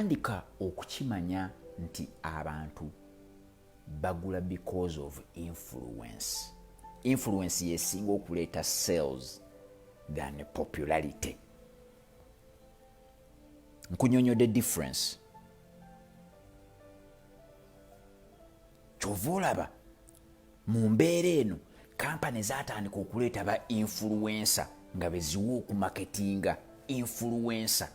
Tandika okukimanya nti abantu bagula because of influence. Influence yesinga okuleeta sales than popularity. Nkunyonyodde difference. Kyova olaba mu mbeera eno kampani zatandika okuleeta ba influencer nga beziwa okumaketinga influencer,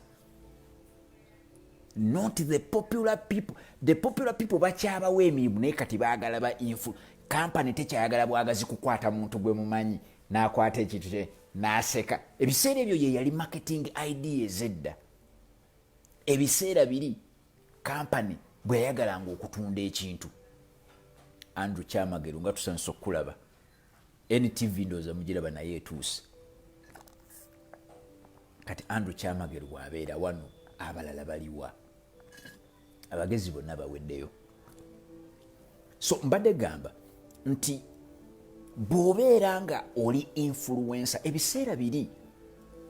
not the popular people. The popular people bakyabawo emirimu, naye kati baagala ba influ. Kampani tekyayagala bwagazi kukwata muntu gwe mumanyi n'akwata ekintu kye n'aseka. Ebiseera ebyo ye yali marketing idea ezedda. Ebiseera biri kampani bwe yayagalanga okutunda ekintu, Andrew Kyamagero, nga tusanyusa okukulaba. NTV ndowooza mugiraba, naye etuuse kati. Andrew Kyamagero bw'abeera wano, abalala baliwa? Abagezi bonna baweddeyo. So mbadde gamba nti bw'obeera nga oli influencer, ebiseera biri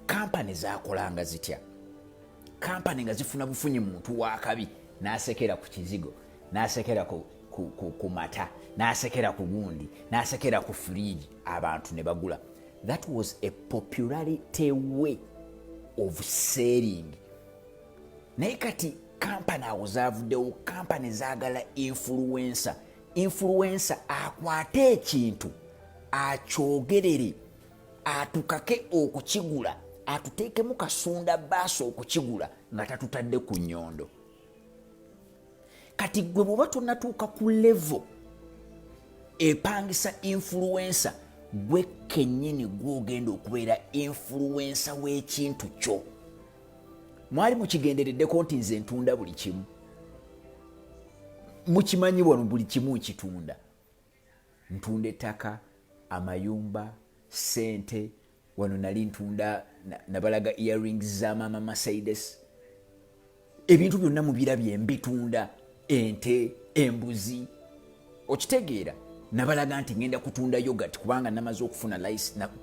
kampani zakolanga zitya? Kampani nga zifuna bufunyi muntu wakabi n'asekera ku kizigo, n'asekera ku mata, n'asekera ku gundi, n'asekera ku fridge, abantu ne bagula. That was a popularity way of selling. Naye kati kampani awo zavuddewo. Kampani zaagala influencer. Influencer akwate ekintu akyogerere, atukake okukigula, atuteekemu kasunda baasi okukigula nga tatutadde ku nnyondo. Kati gwe bw'oba tonatuuka ku level epangisa influencer, gwe kennyini gwogenda okubeera influencer w'ekintu kyo. Mwali mukigendereddeko nti nze ntunda buli kimu? Mukimanyi wano buli kimu nkitunda. Ntunda ettaka, amayumba, sente. Wano nali ntunda, nabalaga earrings za maama Mercedes. Ebintu byonna mubirabye mbitunda, ente, embuzi. Okitegeera? Nabalaga nti ngenda kutunda yogurt kubanga namaze okufuna,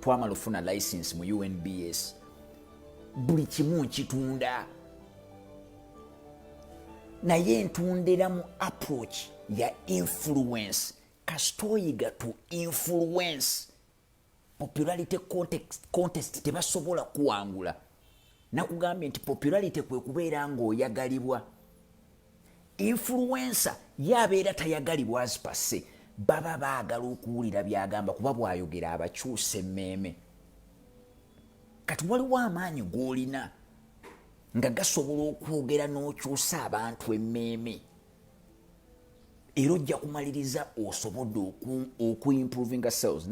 twamala okufuna license mu UNBS. Buli kimu nkitunda, naye ntundera mu approach ya influence. Kasita oyiga to influence, popularity contest tebasobola kuwangula. Nakugambye nti popularity kwe kubeera ng'oyagalibwa. Influencer ye abeera tayagalibwa as per se, baba baagala okuwulira byagamba kuba bwayogera abakyusa emmeeme. Kati waliwo amaanyi g'olina nga gasobola okwogera n'okyusa abantu emmeeme, era ojja kumaliriza osobodde okuimprovinga sales.